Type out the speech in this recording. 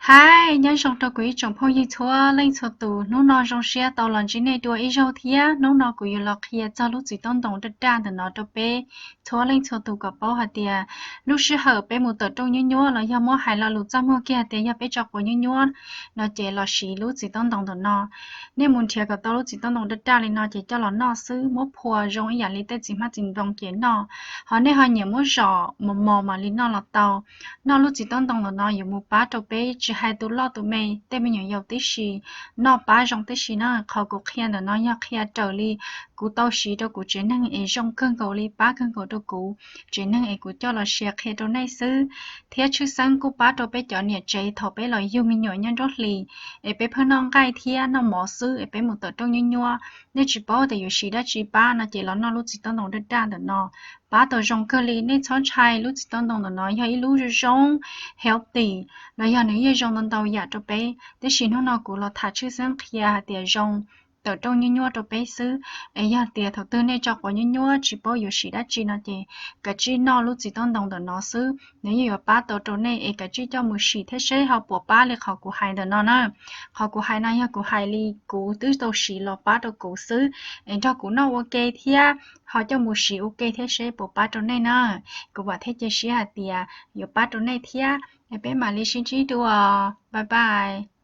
Hais nyob zoo rau kuv ib tsoom phooj ywg txhua leej txhua tus, hnub no zoo siab tau los ntsib nej dua ib zaug thiab. Hnub no kuv yuav los qhia txog lub txiv taub ntoos daj daj ntawm no rau peb txhua leej txhua tus kom paub hais tias lub sij hawm peb mus tawm rooj nyuab nyuab los yog muab hais lo lus txaj muag kiag tias yog peb tso quav nyuab nyuab no ces los siv lub txiv taub ntoos ntawm no. Nej mus nrhiav kom tau lub txiv taub ntoos daj daj li no ces coj los noj xwb, muab phua zoo ib yam li tej txiv hmab txiv nploos ces noj. Ho nej ho nyiam muab zom mos mos mam li noj los tau. Noj lub txiv taub ntoos ntawm no yuav mus pab rau peb tsis hais tus loj tus me, tej me nyuam yaus tib si noj pab zoo tib si na. Qhov kuv qhia ntawm no yog qhia raws li kuv tau siv rau kuv tsev neeg es zoo kawg nkaus li, pab kawg nkaus rau kuv tsev neeg es kuv coj los share qhia rau nej xwb. Thiab tshwj xeeb kuj pab rau peb cov niam tsev thaum peb los yug me nyuam nyob nruab hlis es peb pheej noj nqaij thiab noj mov xwb es peb mus tawm rooj nyuab nyuab, nej tsis paub tias yuav siv dab tsi pab no ces los noj lub txiv taub ntoos daj daj ntawm no pab tau zoo kawg li. Nej txhob ntshai, lub txiv taub ntoos ntawm no yog ib lub zoo zoo healthy los yog nws yeej zoo ntau ntau yam rau peb, tiam sis hnub no kuv los tham tshwj xeeb qhia hais tias zoo tawm rooj nyuab nyuab rau peb xwb. Es yog tias thaum twg nej tso quav nyuab nyuab tsis paub yuav siv dab tsi no ces kav tsij noj lub txiv taub ntoos ntawm no xwb, nws yeej yuav pab tau rau nej es kav tsij coj mus sim thiab seb ho puas pab li qhov kuv hais ntawm no na. Qhov kuv hais no yog kuv hais li kuv twb tau siv los pab rau kuv xwb, es nrog kuv noj ua ke thiab ho coj mus siv ua ke thiab seb puas pab rau nej na. Kuv vam thiab cia siab hais tias yuav pab rau nej thiab, es peb mam li sib ntsib dua. Bye bye.